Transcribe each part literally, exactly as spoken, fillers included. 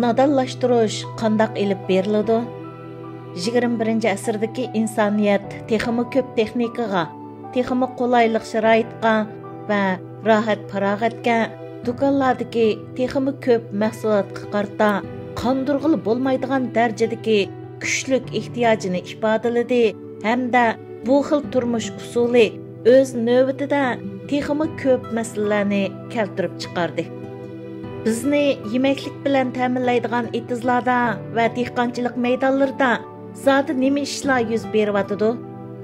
نادانلاشتۇرۇش قانداق ئېلىپ بېرىلىدۇ؟ يىگىرمە بىرىنچى ئەسىردىكى ئىنسانىيەت تېخىمۇ كۆپ تېخنىكىغا، تېخىمۇ قولايلىق شارائىتقا ۋە راھەت-پاراغەتكە، دۇكانلاردىكى تېخىمۇ كۆپ مەھسۇلاتقا قارىتا قاندۇرغىلى بولمايدىغان دەرىجىدىكى كۈچلۈك ئېھتىياجىنى ئىپادىلىدى ھەمدە بۇ خىل تۇرمۇش ئۇسۇلى ئۆز نۆۋىتىدە تېخىمۇ كۆپ مەسىلىلەرنى كەلتۈرۈپ چىقاردى. بىزنى يېمەكلىك بىلەن تەمىنلەيدىغان ئېتىزلاردا ۋە دېھقانچىلىق مەيدانلىرىدا زادى نېمە ئىشلار يۈز بېرىۋاتىدۇ؟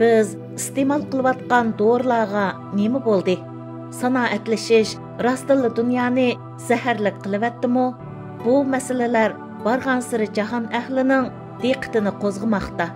بىز ئىستېمال قىلىۋاتقان دورىلارغا نېمە بولدى؟ سانائەتلىشىش راستتىنلا دۇنيانى زەھەرلىك قىلىۋەتتىمۇ؟ بۇ مەسىلىلەر بارغانسېرى جاھان ئەھلىنىڭ دىققىتىنى قوزغىماقتا.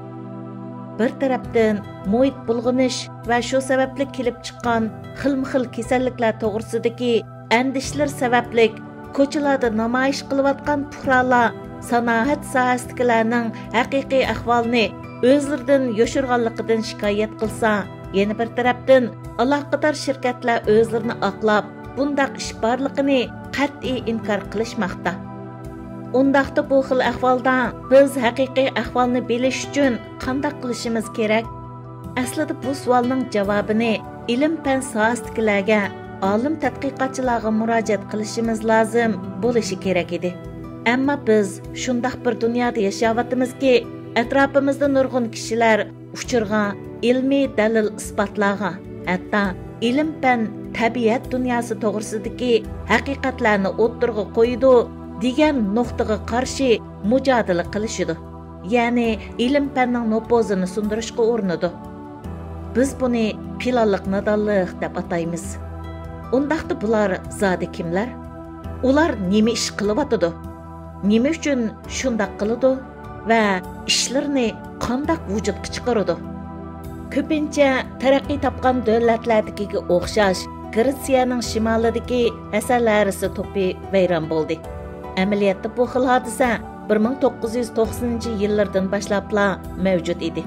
بىر تەرەپتىن، مۇھىت بۇلغىنىش ۋە شۇ سەۋەبلىك كېلىپ چىققان خىلمۇ خىل كېسەللىكلەر توغرىسىدىكى ئەندىشىلىرى سەۋەبلىك، كوچىلاردا نامايىش قىلىۋاتقان پۇقرالار سانائەت ساھەسىدىكىلەرنىڭ ھەقىقىي ئەھۋالنى ئۆزلىرىدىن يوشۇرغانلىقىدىن شىكايەت قىلسا، يەنە بىر تەرەپتىن، ئالاقىدار شىركەتلەر ئۆزلىرىنى ئاقلاپ، بۇنداق ئىش بارلىقىنى قەتئىي ئىنكار قىلىشماقتا. ئۇنداقتا بۇ خىل ئەھۋالدا بىز ھەقىقىي ئەھۋالنى بىلىش ئۈچۈن قانداق قىلىشىمىز كېرەك؟ ئەسلىدە بۇ سوئالنىڭ جاۋابىنى ئىلىم-پەن ساھەسىدىكىلەرگە، ئالىم تەتقىقاتچىلارغا مۇراجىئەت قىلىشىمىز لازىم بولۇشى كېرەك ئىدى. ئەمما بىز شۇنداق بىر دۇنيادا ياشاۋاتىمىزكى، ئەتراپىمىزدا نۇرغۇن كىشىلەر ئۇچۇرغا، ئىلمىي دەلىل-ئىسپاتلارغا، ھەتتا ئىلىم-پەن، تەبىئەت دۇنياسى توغرىسىدىكى ھەقىقەتلەرنى ئوتتۇرىغا قويىدۇ دېگەن نۇقتىغا قارشى مۇجادىلە قىلىشىدۇ. يەنى ئىلىم-پەننىڭ نوپۇزىنى سۇندۇرۇشقا ئۇرۇنىدۇ. بىز بۇنى پىلانلىق نادانلىق دەپ ئاتايمىز. ئۇنداقتا بۇلار زادى كىملەر؟ ئۇلار نېمە ئىش قىلىۋاتىدۇ؟ نېمە ئۈچۈن شۇنداق قىلىدۇ ۋە ئىشلىرىنى قانداق ۋۇجۇدقا چىقىرىدۇ؟ كۆپىنچە تەرەققىي تاپقان دۆلەتلەردىكىگە ئوخشاش، گرېتسىيەنىڭ شىمالىدىكى ھەسەل ھەرىسى توپى ۋەيران بولدى. ئەمەلىيەتتە بۇ خىل ھادىسە بىر مىڭ توققۇز يۈز توقسىنىنچى يىللىرىدىن باشلاپلا مەۋجۇت ئىدى.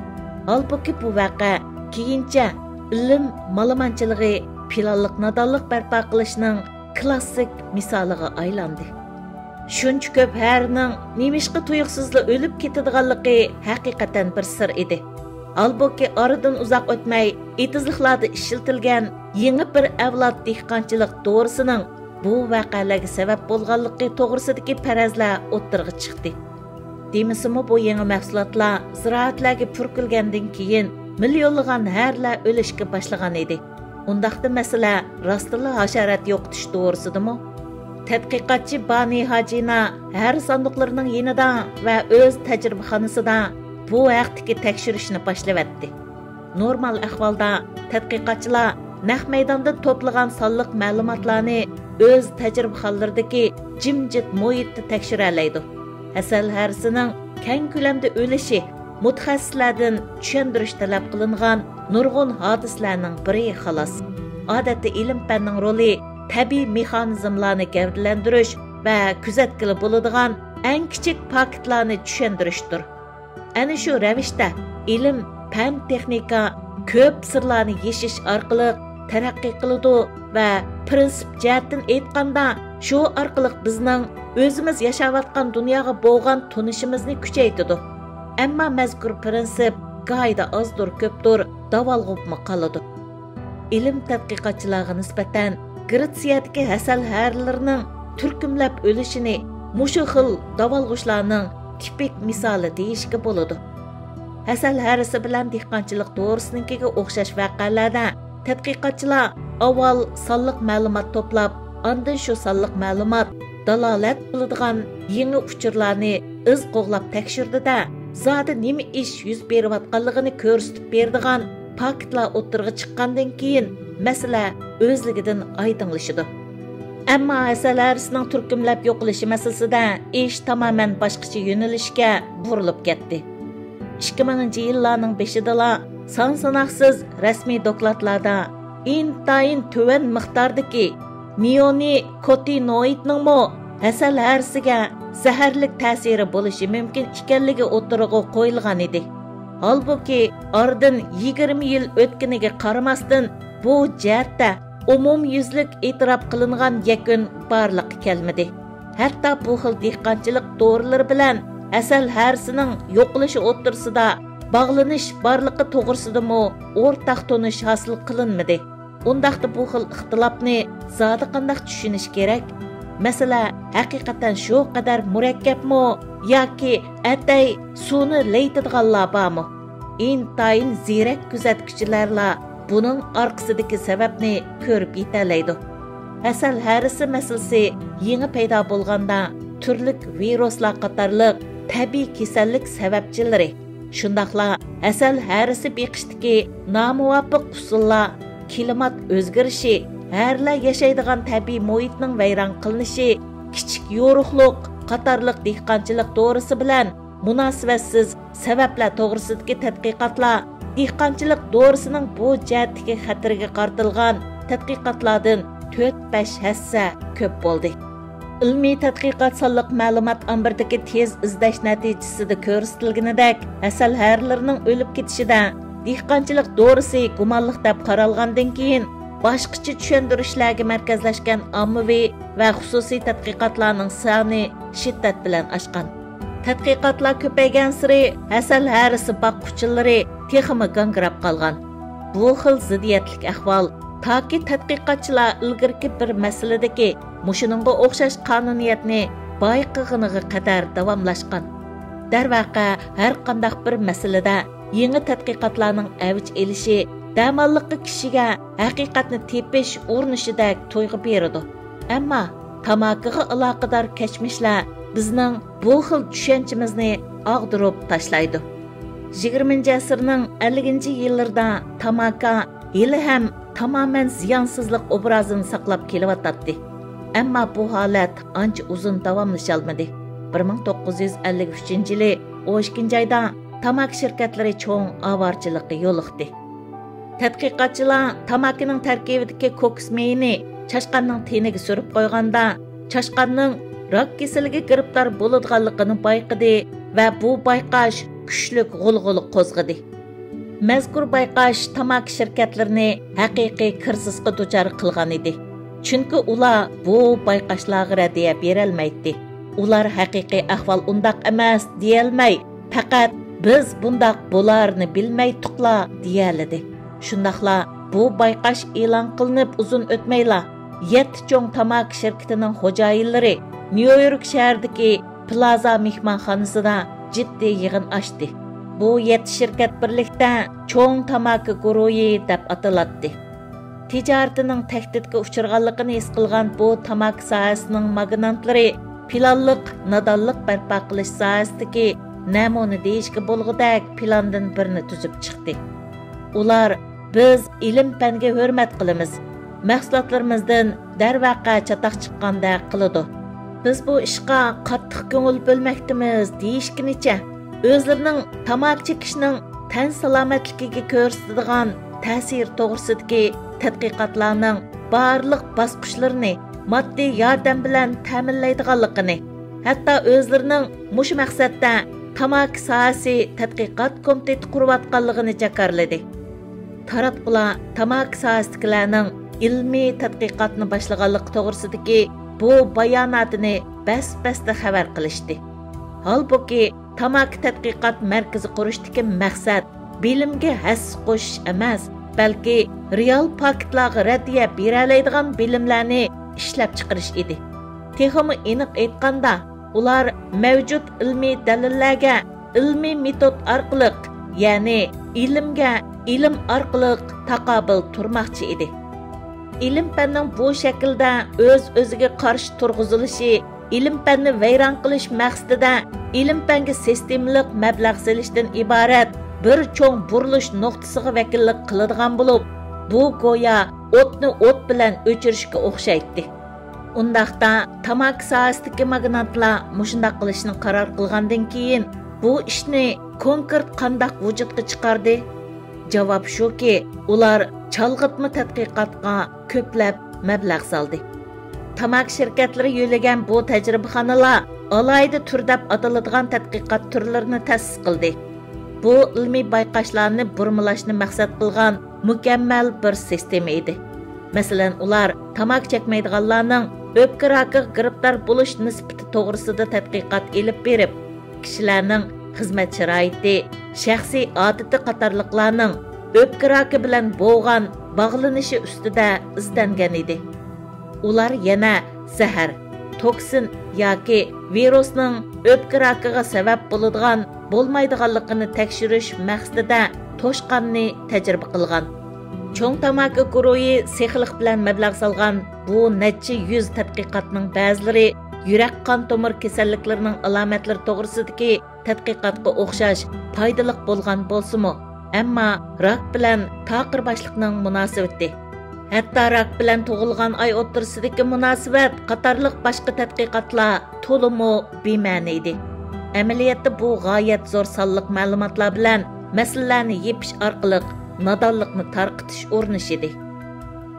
ھالبۇكى، بۇ ۋەقە كېيىنچە ئىلىم مالىمانچىلىقى، پىلانلىق نادانلىق بەرپا قىلىشنىڭ كلاسسىك مىسالىغا ئايلاندى. شۇنچە كۆپ ھەرىنىڭ نېمىشقا تۇيۇقسىزلا ئۆلۈپ كېتىدىغانلىقى ھەقىقەتەن بىر سىر ئىدى. ھالبۇكى، ئارىدىن ئۇزاق ئۆتمەي، ئېتىزلىقلاردا ئىشلىتىلگەن يېڭى بىر ئەۋلاد دېھقانچىلىق دورىسىنىڭ بۇ ۋەقەلەرگە سەۋەب بولغانلىقى توغرىسىدىكى پەرەزلەر ئوتتۇرىغا چىقتى. دېمىسىمۇ، بۇ يېڭى مەھسۇلاتلار زىرائەتلەرگە پۈركۈلگەندىن كېيىن، مىليونلىغان ھەرىلەر ئۆلۈشكە باشلىغان ئىدى. ئۇنداقتا مەسىلە راستتىنلا ھاشارات يوقىتىش دورىسىدىمۇ؟ تەتقىقاتچى بانى ھاجىنا ھەر ساندۇقلىرىنىڭ يېنىدا ۋە ئۆز تەجرىبىخانىسىدا بۇ ھەقتىكى تەكشۈرۈشنى باشلىۋەتتى. نورمال ئەھۋالدا تەتقىقاتچىلار نەق مەيداندىن توپلىغان سانلىق مەلۇماتلارنى ئۆز تەجرىبىخانىلىرىدىكى جىمجىت مۇھىتتا تەكشۈرەلەيدۇ. ھەسەل ھەرىسىنىڭ كەڭ كۆلەمدە ئۆلۈشى مۇتەخەسسىسلەردىن چۈشەندۈرۈش تەلەپ قىلىنغان نۇرغۇن ھادىسىلەرنىڭ بىرى، خالاس. ئادەتتە ئىلىم-پەننىڭ رولى تەبىئىي مېخانىزملارنى گەۋدىلەندۈرۈش ۋە كۆزەتكىلى بولىدىغان ئەڭ كىچىك پاكىتلارنى چۈشەندۈرۈشتۇر. ئەنە شۇ رەۋىشتە ئىلىم، پەن، تېخنىكا كۆپ سىرلارنى يېشىش ئارقىلىق تەرەققىي قىلىدۇ ۋە پىرىنسىپ جەھەتتىن ئېيتقاندا، شۇ ئارقىلىق بىزنىڭ ئۆزىمىز ياشاۋاتقان دۇنياغا بولغان تونۇشىمىزنى كۈچەيتىدۇ. ئەمما مەزكۇر پىرىنسىپ گاھىدا ئازدۇر-كۆپتۇر داۋالغۇپمۇ قالىدۇ. ئىلىم تەتقىقاتچىلارغا نىسبەتەن گرېتسىيەدىكى ھەسەل ھەرىلىرىنىڭ تۈركۈملەپ ئۆلۈشىنى مۇشۇ خىل داۋالغۇشلارنىڭ تىپىك مىسالى دېيىشكە بولىدۇ. ھەسەل ھەرىسى بىلەن دېھقانچىلىق دورىسىنىڭكىگە ئوخشاش ۋەقەلەردە تەتقىقاتچىلار ئاۋۋال سانلىق مەلۇمات توپلاپ، ئاندىن شۇ سانلىق مەلۇمات دالالەت قىلىدىغان يېڭى ئۇچۇرلارنى ئىز قوغلاپ تەكشۈردى-دە، زادى نېمە ئىش يۈز بېرىۋاتقانلىقىنى كۆرسىتىپ بېرىدىغان پاكىتلار ئوتتۇرىغا چىققاندىن كېيىن، مەسىلە ئۆزلۈكىدىن ئايدىڭلىشىدۇ. ئەمما ھەسەل ھەرىسىنىڭ تۈركۈملەپ يوقىلىشى مەسىلىسىدە ئىش تامامەن باشقىچە يۆنىلىشكە بۇرۇلۇپ كەتتى. ئىككى مىڭىنچى يىللارنىڭ بېشىدىلا سان ساناقسىز رەسمىي دوكلاتلاردا ئىنتايىن تۆۋەن مىقداردىكى نېئونىكوتىنوئىدنىڭمۇ ھەسەل ھەرىسىگە زەھەرلىك تەسىرى بولۇشى مۇمكىن ئىكەنلىكى ئوتتۇرىغا قويۇلغان ئىدى. ھالبۇكى، ئارىدىن يىگىرمە يىل ئۆتكىنىگە قارىماستىن، بۇ جەھەتتە ئومۇميۈزلۈك ئېتىراپ قىلىنغان يەكۈن بارلىققا كەلمىدى. ھەتتا بۇ خىل دېھقانچىلىق دورىلىرى بىلەن ھەسەل ھەرىسىنىڭ يوقىلىشى ئوتتۇرىسىدا باغلىنىش بارلىقى توغرىسىدىمۇ ئورتاق تونۇش ھاسىل قىلىنمىدى. ئۇنداقتا بۇ خىل ئىختىلاپنى زادى قانداق چۈشىنىش كېرەك؟ مەسىلە ھەقىقەتەن شۇ قەدەر مۇرەككەپمۇ ياكى ئەتەي سۇنى لەيتىدىغانلار بارمۇ؟ ئىنتايىن زېرەك كۆزەتكۈچىلەرلا بۇنىڭ ئارقىسىدىكى سەۋەبنى كۆرۈپ يېتەلەيدۇ. ھەسەل ھەرىسى مەسىلىسى يېڭى پەيدا بولغاندا، تۈرلۈك ۋىرۇسلار قاتارلىق تەبىئىي كېسەللىك سەۋەبچىلىرى، شۇنداقلا ھەسەل ھەرىسى بېقىشتىكى نامۇۋاپىق ئۇسۇللار، كىلىمات ئۆزگىرىشى، ھەرىلەر ياشايدىغان تەبىئىي مۇھىتنىڭ ۋەيران قىلىنىشى، كىچىك يورۇقلۇق قاتارلىق دېھقانچىلىق دورىسى بىلەن مۇناسىۋەتسىز سەۋەبلەر توغرىسىدىكى تەتقىقاتلار دېھقانچىلىق دورىسىنىڭ بۇ جەھەتتىكى خەتىرىگە قارىتىلغان تەتقىقاتلاردىن تۆت-بەش ھەسسە كۆپ بولدى. ئىلمىي تەتقىقات سانلىق مەلۇمات ئامبىرىدىكى تېز ئىزدەش نەتىجىسىدە كۆرسىتىلگىنىدەك، ھەسەل ھەرىلىرىنىڭ ئۆلۈپ كېتىشىدە دېھقانچىلىق دورىسى گۇمانلىق دەپ قارالغاندىن كېيىن، باشقىچە چۈشەندۈرۈشلەرگە مەركەزلەشكەن ئاممىۋى ۋە خۇسۇسىي تەتقىقاتلارنىڭ سانى شىددەت بىلەن ئاشقان. تەتقىقاتلار كۆپەيگەنسېرى ھەسەل ھەرىسى باققۇچىلىرى تېخىمۇ گاڭگىراپ قالغان. بۇ خىل زىددىيەتلىك ئەھۋال تاكى تەتقىقاتچىلار ئىلگىرىكى بىر مەسىلىدىكى مۇشۇنىڭغا ئوخشاش قانۇنىيەتنى بايقىغىنىغا قەدەر داۋاملاشقان. دەرۋەقە، ھەر قانداق بىر مەسىلىدە يېڭى تەتقىقاتلارنىڭ ئەۋج ئېلىشى دەماللىققا كىشىگە ھەقىقەتنى تېپىش ئۇرۇنۇشىدەك تۇيغۇ بېرىدۇ. ئەمما تاماكىغا ئالاقىدار كەچمىشلەر بىزنىڭ بۇ خىل چۈشەنچىمىزنى ئاغدۇرۇپ تاشلايدۇ. يىگىرمىنچى ئەسىرنىڭ ئەللىكىنچى يىللىرىدا تاماكا ھېلىھەم تامامەن زىيانسىزلىق ئوبرازىنى ساقلاپ كېلىۋاتاتتى. ئەمما بۇ ھالەت ئانچە ئۇزۇن داۋاملىشالمىدى. بىر مىڭ توققۇز يۈز ئەللىك ئۈچىنچى يىلى ئون ئىككىنچى ئايدا تاماكا شىركەتلىرى چوڭ ئاۋارىچىلىققا يولۇقتى. تەتقىقاتچىلار تاماكىنىڭ تەركىبىدىكى كوكۇس مېيىنى چاشقاننىڭ تېنىگە سۈرۈپ قويغاندا، چاشقاننىڭ راك كېسىلىگە گىرىپتار بولىدىغانلىقىنى بايقىدى ۋە بۇ بايقاش كۈچلۈك غۇلغۇلا قوزغىدى. مەزكۇر بايقاش تاماكا شىركەتلىرىنى ھەقىقىي كىرىزىسقا دۇچار قىلغان ئىدى. چۈنكى ئۇلار بۇ بايقاشلارغا رەددىيە بېرەلمەيتتى. ئۇلار ھەقىقىي ئەھۋال ئۇنداق ئەمەس دېيەلمەي، پەقەت «بىز بۇنداق بولارنى بىلمەيتتۇقلا» دېيەلىدى. شۇنداقلا بۇ بايقاش ئېلان قىلىنىپ ئۇزۇن ئۆتمەيلا، يەتتە چوڭ تاماكا شىركىتىنىڭ خوجايىنلىرى نيۇ يورك شەھىرىدىكى پلازا مېھمانخانىسىدا جىددىي يىغىن ئاچتى. بۇ يەتتە شىركەت بىرلىكتە چوڭ تاماكا گۇرۇھى دەپ ئاتىلاتتى. تىجارىتىنىڭ تەھدىتكە ئۇچرىغانلىقىنى ھېس قىلغان بۇ تاماكا ساھەسىنىڭ ماگنانتلىرى پىلانلىق نادانلىق بەرپا قىلىش ساھەسىدىكى نەمۇنە دېيىشكە بولغۇدەك پىلاندىن بىرنى تۈزۈپ چىقتى. ئۇلار: «بىز ئىلىم-پەنگە ھۆرمەت قىلىمىز، مەھسۇلاتلىرىمىزدىن دەرۋەقە چاتاق چىققاندەك قىلىدۇ. بىز بۇ ئىشقا قاتتىق كۆڭۈل بۆلمەكتىمىز» دېيىشكىنىچە، ئۆزلىرىنىڭ تاماكا چېكىشنىڭ تەن سالامەتلىكىگە كۆرسىتىدىغان تەسىرى توغرىسىدىكى تەتقىقاتلارنىڭ بارلىق باسقۇچلىرىنى ماددىي ياردەم بىلەن تەمىنلەيدىغانلىقىنى، ھەتتا ئۆزلىرىنىڭ مۇشۇ مەقسەتتە تاماكا ساھەسى تەتقىقات كومىتېتى قۇرۇۋاتقانلىقىنى جاكارلىدى. تاراتقۇلار تاماكا ساھەسىدىكىلەرنىڭ ئىلمىي تەتقىقاتنى باشلىغانلىقى توغرىسىدىكى بۇ باياناتىنى بەس-بەستە خەۋەر قىلىشتى. ھالبۇكى، تاماكا تەتقىقات مەركىزى قۇرۇشتىكى مەقسەت بىلىمگە ھەسسە قوشۇش ئەمەس، بەلكى رېئال پاكىتلارغا رەددىيە بېرەلەيدىغان بىلىملەرنى ئىشلەپچىقىرىش ئىدى. تېخىمۇ ئېنىق ئېيتقاندا، ئۇلار مەۋجۇت ئىلمىي دەلىللەرگە ئىلمىي مېتود ئارقىلىق، يەنى ئىلىمگە ئىلىم ئارقىلىق تاقابىل تۇرماقچى ئىدى. ئىلىم-پەننىڭ بۇ شەكىلدە ئۆز-ئۆزىگە قارشى تۇرغۇزۇلۇشى ئىلىم-پەننى ۋەيران قىلىش مەقسىتىدە ئىلىم-پەنگە سىستېمىلىق مەبلەغ سېلىشتىن ئىبارەت بىر چوڭ بۇرۇلۇش نۇقتىسىغا ۋەكىللىك قىلىدىغان بولۇپ، بۇ گويا ئوتنى ئوت بىلەن ئۆچۈرۈشكە ئوخشايتتى. ئۇنداقتا، تاماكا ساھەسىدىكى ماگناتلار مۇشۇنداق قىلىشنى قارار قىلغاندىن كېيىن، بۇ ئىشنى كونكرېت قانداق ۋۇجۇدقا چىقاردى؟ جاۋاب شۇكى، ئۇلار چالغىتما تەتقىقاتقا كۆپلەپ مەبلەغ سالدى. تاماكا شىركەتلىرى يۆلىگەن بۇ تەجرىبىخانىلار ئالاھىدە تۈر دەپ ئاتىلىدىغان تەتقىقات تۈرلىرىنى تەسىس قىلدى. بۇ ئىلمىي بايقاشلارنى بۇرمىلاشنى مەقسەت قىلغان مۇكەممەل بىر سىستېما ئىدى. مەسىلەن، ئۇلار تاماكا چەكمەيدىغانلارنىڭ ئۆپكە راكىغا گىرىپتار بولۇش نىسبىتى توغرىسىدا تەتقىقات ئېلىپ بېرىپ، كىشىلەرنىڭ خىزمەت شارائىتى، شەخسىي ئادىتى قاتارلىقلارنىڭ ئۆپكە راكى بىلەن بولغان باغلىنىشى ئۈستىدە ئىزدەنگەن ئىدى. ئۇلار يەنە زەھەر، توكسىن ياكى ۋىرۇسنىڭ ئۆپكە راكىغا سەۋەب بولىدىغان، بولمايدىغانلىقىنى تەكشۈرۈش مەقسىتىدە توشقاننى تەجرىبە قىلغان. چوڭ تاماكا گۇرۇھى سېخىلىق بىلەن مەبلەغ سالغان بۇ نەچچە يۈز تەتقىقاتنىڭ بەزىلىرى يۈرەك قان تومۇر كېسەللىكلىرىنىڭ ئالامەتلىرى توغرىسىدىكى تەتقىقاتقا ئوخشاش پايدىلىق بولغان بولسىمۇ، ئەمما راك بىلەن تاقىر باشلىقنىڭ مۇناسىۋىتى، ھەتتا راك بىلەن تۇغۇلغان ئاي ئوتتۇرىسىدىكى مۇناسىۋەت قاتارلىق باشقا تەتقىقاتلار تولىمۇ بىمەنە ئىدى. ئەمەلىيەتتە بۇ غايەت زور سانلىق مەلۇماتلار بىلەن مەسىلىلەرنى يېپىش ئارقىلىق نادانلىقنى تارقىتىش ئۇرۇنۇشى ئىدى.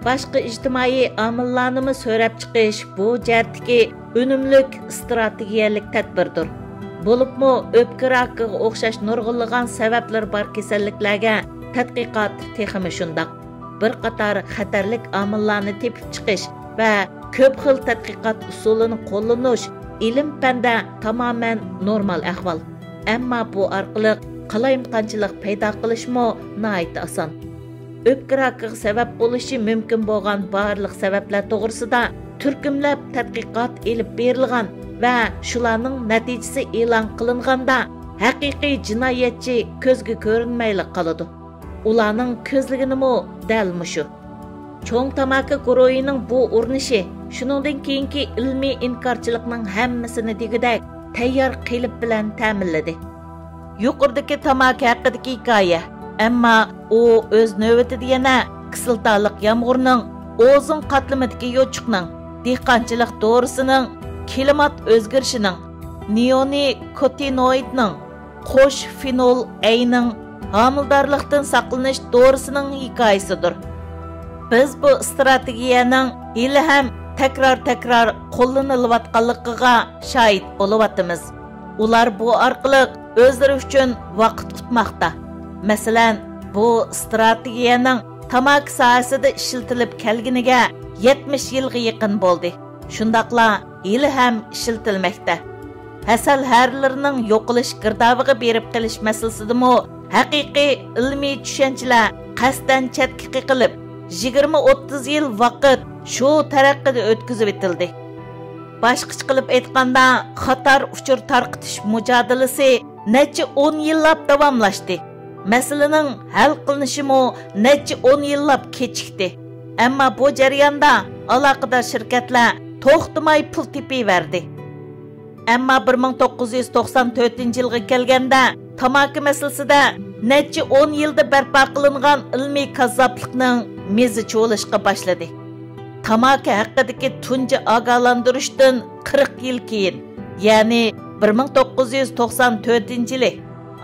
باشقا ئىجتىمائىي ئامىللارنىمۇ سۆرەپ چىقىش بۇ جەھەتتىكى ئۈنۈملۈك ئىستراتېگىيەلىك تەدبىردۇر. بولۇپمۇ ئۆپكە راكىغا ئوخشاش نۇرغۇنلىغان سەۋەبلىرى بار كېسەللىكلەرگە تەتقىقات تېخىمۇ شۇنداق. بىر قاتار خەتەرلىك ئامىللارنى تېپىپ چىقىش ۋە كۆپ خىل تەتقىقات ئۇسۇلىنى قوللىنىش ئىلىم-پەندە تامامەن نورمال ئەھۋال. ئەمما بۇ ئارقىلىق قالايمىقانچىلىق پەيدا قىلىشمۇ ناھايىتى ئاسان. ئۆپكە راكىغا سەۋەب بولۇشى مۇمكىن بولغان بارلىق سەۋەبلەر توغرىسىدا تۈركۈملەپ تەتقىقات ئېلىپ بېرىلغان ۋە شۇلارنىڭ نەتىجىسى ئېلان قىلىنغاندا، ھەقىقىي جىنايەتچى كۆزگە كۆرۈنمەيلا قالىدۇ. ئۇلارنىڭ كۆزلىگىنىمۇ دەل مۇشۇ. چوڭ تاماكا گۇرۇھىنىڭ بۇ ئۇرۇنۇشى شۇنىڭدىن كېيىنكى ئىلمىي ئىنكارچىلىقنىڭ ھەممىسىنى دېگۈدەك تەييار قېلىپ بىلەن تەمىنلىدى. يۇقىرىدىكى تاماكا ھەققىدىكى ھېكايە، ئەمما ئۇ ئۆز نۆۋىتىدە يەنە كىسلىتالىق يامغۇرنىڭ، ئوزۇڭ قاتلىمىدىكى يوچۇقنىڭ، دېھقانچىلىق دورىسىنىڭ، كىلىمات ئۆزگىرىشىنىڭ، نېئونىكوتىنوئىدنىڭ، قوش فېنول ئەينىڭ، ھامىلىدارلىقتىن ساقلىنىش دورىسىنىڭ ھېكايىسىدۇر. بىز بۇ ئىستراتېگىيەنىڭ ھېلىھەم تەكرار-تەكرار قوللىنىلىۋاتقانلىقىغا شاھىت بولۇۋاتىمىز. ئۇلار بۇ ئارقىلىق ئۆزلىرى ئۈچۈن ۋاقىت ئۇتماقتا. مەسىلەن، بۇ ئىستراتېگىيەنىڭ تاماكا ساھەسىدە ئىشلىتىلىپ كەلگىنىگە يەتمىش يىلغا يېقىن بولدى. شۇنداقلا ھېلىھەم ئىشلىتىلمەكتە. ھەسەل ھەرىلىرىنىڭ يوقىلىش گىردابىغا بېرىپ قېلىش مەسىلىسىدىمۇ ھەقىقىي ئىلمىي چۈشەنچىلەر قەستەن چەتكە قېقىلىپ، يىگىرمە ئوتتۇز يىل ۋاقىت شۇ تەرەققىدە ئۆتكۈزۈۋېتىلدى. باشقىچە قىلىپ ئېيتقاندا، خاتار ئۇچۇر تارقىتىش مۇجادىلىسى نەچچە ئون يىللاپ داۋاملاشتى. مەسىلىنىڭ ھەل قىلىنىشىمۇ نەچچە ئون يىللاپ كېچىكتى. ئەمما بۇ جەرياندا ئالاقىدار شىركەتلەر توختىماي پۇل تېپىۋەردى. ئەمما بىر مىڭ توققۇز يۈز توقسان تۆتىنچى يىلغا كەلگەندە، تاماكا مەسىلىسىدە نەچچە ئون يىلدا بەرپا قىلىنغان ئىلمىي كاززاپلىقنىڭ مېزى چۇۋۇلۇشقا باشلىدى. تاماكا ھەققىدىكى تۇنجى ئاگاھلاندۇرۇشتىن قىرىق يىل كېيىن، يەنى بىر مىڭ توققۇز يۈز توقسان تۆتىنچى يىلى،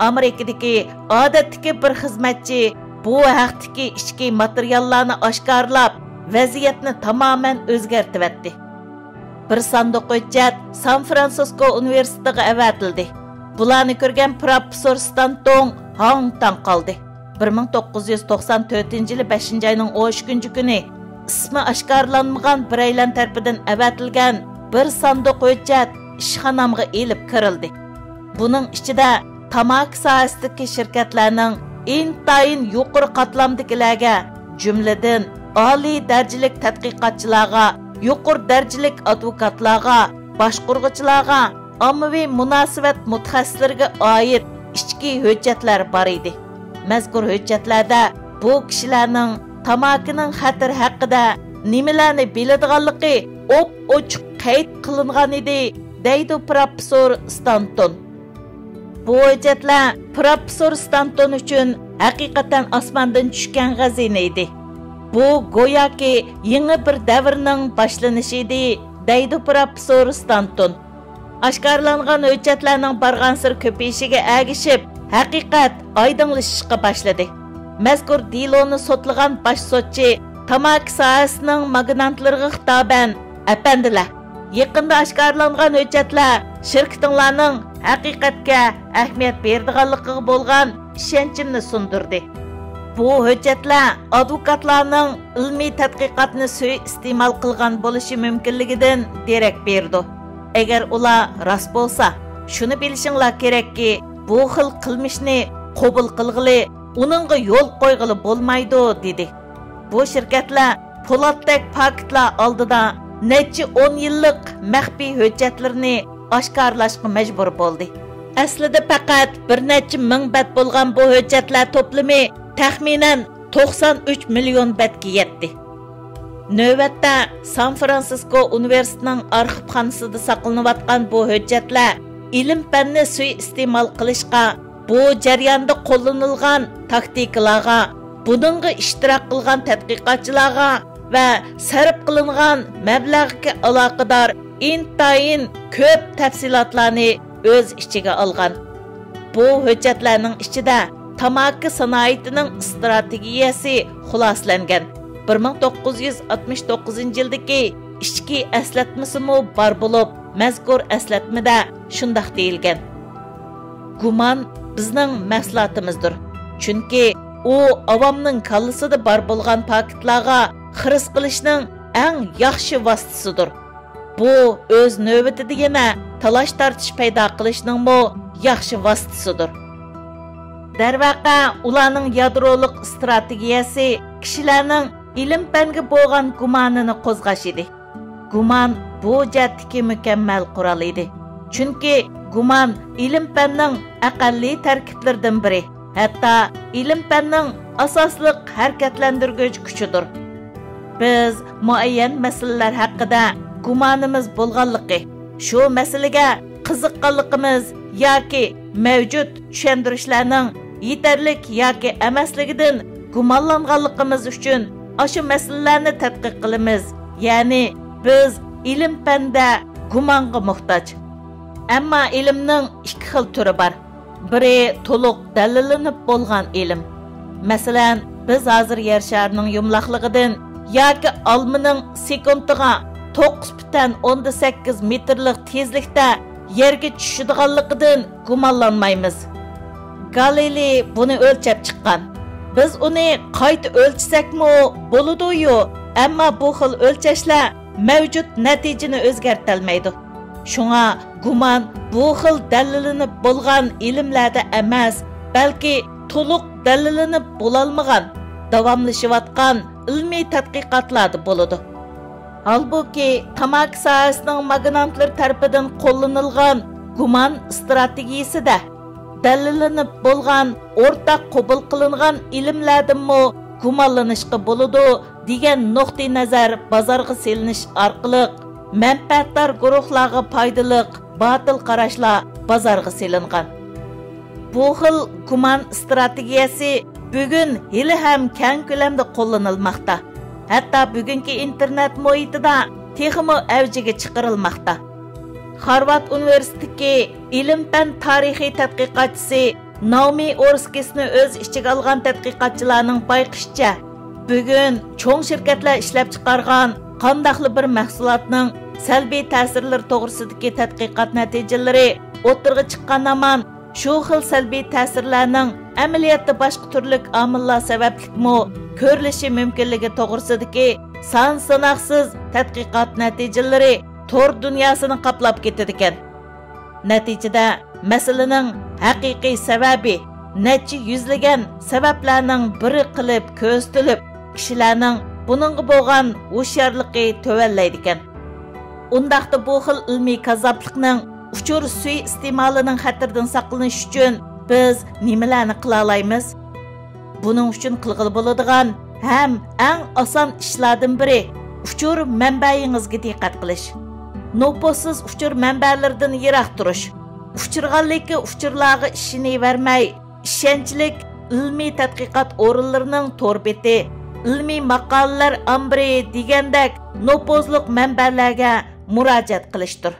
ئامېرىكىدىكى ئادەتتىكى بىر خىزمەتچى بۇ ھەقتىكى ئىچكى ماتېرىياللارنى ئاشكارىلاپ، ۋەزىيەتنى تامامەن ئۆزگەرتىۋەتتى. بىر ساندۇق ھۆججەت سان فرانسىسكو ئۇنىۋېرسىتېتىغا ئەۋەتىلدى. بۇلارنى كۆرگەن پروفېسسور ستانتون ھاڭ-تاڭ قالدى. بىر مىڭ توققۇز يۈز توقسان تۆتىنچى يىلى بەشىنچى ئاينىڭ ئون ئۈچىنچى كۈنى ئىسمى ئاشكارىلانمىغان بىرەيلەن تەرىپىدىن ئەۋەتىلگەن بىر ساندۇق ھۆججەت ئىشخانامغا ئېلىپ كىرىلدى. بۇنىڭ ئىچىدە تاماكا ساھەسىدىكى شىركەتلەرنىڭ ئىنتايىن يۇقىرى قاتلامدىكىلەرگە، جۈملىدىن ئالىي دەرىجىلىك تەتقىقاتچىلارغا، يۇقىرى دەرىجىلىك ئادۋوكاتلارغا، باشقۇرغۇچىلارغا، ئاممىۋى مۇناسىۋەت مۇتەخەسسىسلىرىگە ئائىت ئىچكى ھۆججەتلەر بار ئىدى. مەزكۇر ھۆججەتلەردە بۇ كىشىلەرنىڭ تاماكىنىڭ خەتىرى ھەققىدە نېمىلەرنى بىلىدىغانلىقى ئوپئوچۇق قەيت قىلىنغان ئىدى، دەيدۇ پروفېسسور ستانتون. بۇ ھۆججەتلەر پروفېسسور ستانتون ئۈچۈن ھەقىقەتەن ئاسماندىن چۈشكەن خەزىنە ئىدى. بۇ گوياكى يېڭى بىر دەۋرنىڭ باشلىنىشى ئىدى، دەيدۇ پروفېسسور ستانتون. ئاشكارىلانغان ھۆججەتلەرنىڭ بارغانسېرى كۆپىيىشىگە ئەگىشىپ، ھەقىقەت ئايدىڭلىشىشقا باشلىدى. مەزكۇر دېلونى سوتلىغان باش سوتچى تاماكا ساھەسىنىڭ ماگنانتلىرىغا خىتابەن، ئەپەندىلەر، يېقىندا ئاشكارىلانغان ھۆججەتلەر شىركىتىڭلارنىڭ ھەقىقەتكە ئەھمىيەت بېرىدىغانلىقىغا بولغان ئىشەنچىمنى سۇندۇردى. بۇ ھۆججەتلەر ئادۋوكاتلارنىڭ ئىلمىي تەتقىقاتنى سۇيىئىستېمال قىلغان بولۇشى مۇمكىنلىكىدىن دېرەك بېرىدۇ. ئەگەر ئۇلار راست بولسا، شۇنى بىلىشىڭلار كېرەككى، بۇ خىل قىلمىشنى قوبۇل قىلغىلى، ئۇنىڭغا يول قويغىلى بولمايدۇ، دېدى. بۇ شىركەتلەر پولاتتەك پاكىتلار ئالدىدا نەچچە ئون يىللىق مەخپىي ھۆججەتلىرىنى ئاشكارىلاشقا مەجبۇر بولدى. ئەسلىدە پەقەت بىر نەچچە مىڭ بەت بولغان بۇ ھۆججەتلەر توپلىمى تەخمىنەن توقسان ئۈچ مىليون بەتكە يەتتى. نۆۋەتتە سان فرانسىسكو ئۇنىۋېرسىتېتىنىڭ ئارخىپخانىسىدا ساقلىنىۋاتقان بۇ ھۆججەتلەر ئىلىم-پەننى سۇيىئىستېمال قىلىشقا، بۇ جەرياندا قوللىنىلغان تاكتىكىلارغا، بۇنىڭغا ئىشتىراك قىلغان تەتقىقاتچىلارغا ۋە سەرپ قىلىنغان مەبلەغگە ئالاقىدار ئىنتايىن كۆپ تەپسىلاتلارنى ئۆز ئىچىگە ئالغان. بۇ ھۆججەتلەرنىڭ ئىچىدە تاماكا سانائىتىنىڭ ئىستراتېگىيەسى خۇلاسىلەنگەن. بىر مىڭ توققۇز يۈز ئاتمىش توققۇزىنچى يىلدىكى ئىچكى ئەسلەتمىسىمۇ بار بولۇپ، مەزكۇر ئەسلەتمىدە شۇنداق دېيىلگەن: «گۇمان بىزنىڭ مەھسۇلاتىمىزدۇر، چۈنكى ئۇ ئاۋامنىڭ كاللىسىدا بار بولغان پاكىتلارغا خىرىس قىلىشنىڭ ئەڭ ياخشى ۋاسىتىسىدۇر. بۇ ئۆز نۆۋىتىدە يەنە تالاش-تارتىش پەيدا قىلىشنىڭمۇ ياخشى ۋاسىتىسىدۇر.» دەرۋەقە، ئۇلارنىڭ يادرولۇق ئىستراتېگىيەسى كىشىلەرنىڭ ئىلىم-پەنگە بولغان گۇمانىنى قوزغاش ئىدى. گۇمان بۇ جەھەتتىكى مۇكەممەل قورال ئىدى. چۈنكى گۇمان ئىلىم-پەننىڭ ئەقەللىي تەركىبلىرىدىن بىرى، ھەتتا ئىلىم-پەننىڭ ئاساسلىق ھەرىكەتلەندۈرگۈچ كۈچىدۇر. بىز مۇئەييەن مەسىلىلەر ھەققىدە گۇمانىمىز بولغانلىقى، شۇ مەسىلىگە قىزىققانلىقىمىز ياكى مەۋجۇت چۈشەندۈرۈشلەرنىڭ يېتەرلىك ياكى ئەمەسلىكىدىن گۇمانلانغانلىقىمىز ئۈچۈن ئاشۇ مەسىلىلەرنى تەتقىق قىلىمىز. يەنى بىز ئىلىم-پەندە گۇمانغا موھتاج. ئەمما ئىلىمنىڭ ئىككى خىل تۈرى بار. بىرى تولۇق دەلىللىنىپ بولغان ئىلىم. مەسىلەن، بىز ھازىر يەر شارىنىڭ يۇمىلاقلىقىدىن ياكى ئالمىنىڭ سېكۇنتىغا توققۇز پۈتۈن ئوندىن سەككىز مېتىرلىق تېزلىكتە يەرگە چۈشىدىغانلىقىدىن گۇمانلانمايمىز. گالىلېي بۇنى ئۆلچەپ چىققان. بىز ئۇنى قايتا ئۆلچىسەكمۇ بولىدۇ-يۇ، ئەمما بۇ خىل ئۆلچەشلەر مەۋجۇت نەتىجىنى ئۆزگەرتەلمەيدۇ. شۇڭا گۇمان بۇ خىل دەلىللىنىپ بولغان ئىلىملەردە ئەمەس، بەلكى تولۇق دەلىللىنىپ بولالمىغان، داۋاملىشىۋاتقان ئىلمىي تەتقىقاتلاردا بولىدۇ. ھالبۇكى، تاماكا ساھەسىنىڭ ماگنانتلىرى تەرىپىدىن قوللىنىلغان گۇمان ئىستراتېگىيىسىدە دەلىللىنىپ بولغان، ئورتاق قوبۇل قىلىنغان ئىلىملەردىنمۇ گۇمانلىنىشقا بولىدۇ، دېگەن نۇقتىئىنەزەر بازارغا سېلىنىش ئارقىلىق، مەنپەئەتدار گۇرۇھلارغا پايدىلىق باتىل قاراشلار بازارغا سېلىنغان. بۇ خىل گۇمان ئىستراتېگىيەسى بۈگۈن ھېلىھەم كەڭ كۆلەمدە قوللىنىلماقتا. ھەتتا بۈگۈنكى ئىنتېرنېت مۇھىتىدا تېخىمۇ ئەۋجىگە چىقىرىلماقتا. خارۋارد ئۇنىۋېرسىتېتىدىكى ئىلىم-پەن تارىخىي تەتقىقاتچىسى نائومى ئورسكىسنى ئۆز ئىچىگە ئالغان تەتقىقاتچىلارنىڭ بايقىشىچە، بۈگۈن چوڭ شىركەتلەر ئىشلەپچىقارغان قانداقلا بىر مەھسۇلاتنىڭ سەلبىي تەسىرلىرى توغرىسىدىكى تەتقىقات نەتىجىلىرى ئوتتۇرىغا چىققان ھامان، شۇ خىل سەلبىي تەسىرلەرنىڭ ئەمەلىيەتتە باشقا تۈرلۈك ئامىللار سەۋەبلىكمۇ كۆرۈلۈشى مۇمكىنلىكى توغرىسىدىكى سان-ساناقسىز تەتقىقات نەتىجىلىرى تور دۇنياسىنى قاپلاپ كېتىدىكەن. نەتىجىدە، مەسىلىنىڭ ھەقىقىي سەۋەبى نەچچە يۈزلىگەن سەۋەبلەرنىڭ بىرى قىلىپ كۆرسىتىلىپ، كىشىلەرنىڭ بۇنىڭغا بولغان ھوشيارلىقى تۆۋەنلەيدىكەن. ئۇنداقتا بۇ خىل ئىلمىي كاززاپلىقنىڭ ئۇچۇر سۇيىئىستېمالىنىڭ خەتىرىدىن ساقلىنىش ئۈچۈن بىز نېمىلەرنى قىلالايمىز؟ بۇنىڭ ئۈچۈن قىلغىلى بولىدىغان ھەم ئەڭ ئاسان ئىشلاردىن بىرى، ئۇچۇر مەنبەيىڭىزگە دىققەت قىلىش. نوپۇسسىز ئۇچۇر مەنبەلىرىدىن يىراق تۇرۇش. ئۇچرىغانلىكى ئۇچۇرلارغا ئىشىنىۋەرمەي، ئىشەنچلىك ئىلمىي تەتقىقات ئورۇنلىرىنىڭ تور بېتى، ئىلمىي ماقالىلەر ئامبىرى دېگەندەك نوپۇزلۇق مەنبەلەرگە مۇراجىئەت قىلىشتۇر.